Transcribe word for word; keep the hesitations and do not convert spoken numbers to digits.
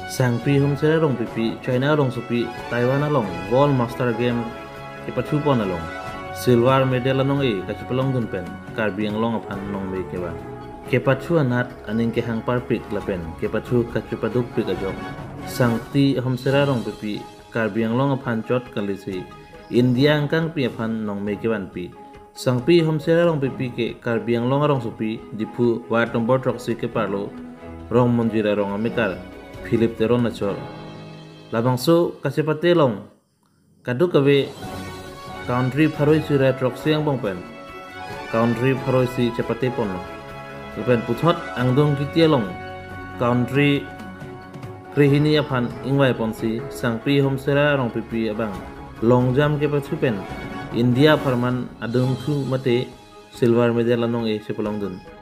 Sangpi Homsera Rongpipi China rongsopi Taiwan along World Master Game kepachupon along silver medal anong-e kachepalongdun pen Karbi Anglong aphan nongme kevan. Kepachu anat aning kehang parpik lapen kepachu kachepadukpik ajok Sangpi Homsera Rongpipi Karbi Anglong aphan chot kalisi India angkangpi aphan nongme kevanpi. Sangpi Homsera Rongpipi ke Karbi Anglong arongsopi Diphu ward number throksi keparlo Rongmonjir arong amekar Philip Teron achor. Labangso kachepate along kadokave country pharo isi ra throksi angbong pen country pharo isi chepate ponlo. Lapen puthot angdung kiti along country krehini aphan ingvai ponsi Sangpi Homsera Rongpipi abang long jump kepachu pen India apharman adungthu mate silver medal anong-e chepalongdun.